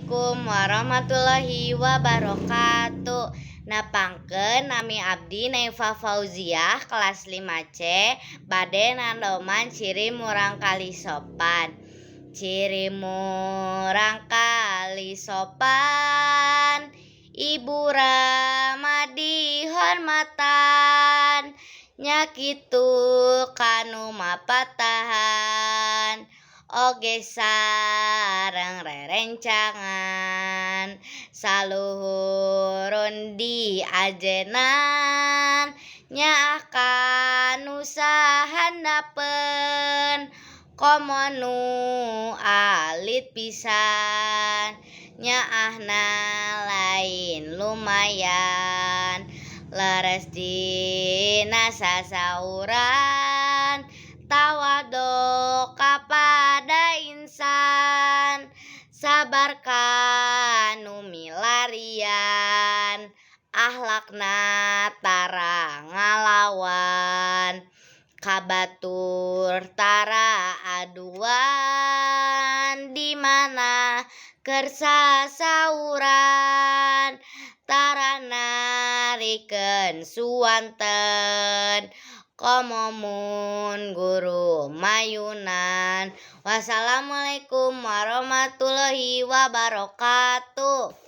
Assalamualaikum warahmatullahi wabarakatuh. Nepangkeun, nami abdi Naifa Fauziah kelas 5C, bade nandoman ciri murangkalih sopan. Ciri murangkalih sopan, ibu rama dihormatan, nya kitu kanu mapatahan oge sareng rerencangan, saluhurun diajenan, nyaah kanu sahandapeun, komo nu alit pisan, nyaahna lain lumayan, leres dina sasauran, tawado kapada insan, sabar kanu milarian, ahlakna tara ngalawan, ka batur tara aduan, di mana keur sasauran, tara narikeun suanten, komo mun guru mayunan. Wassalamualaikum warahmatullahi wabarakatuh.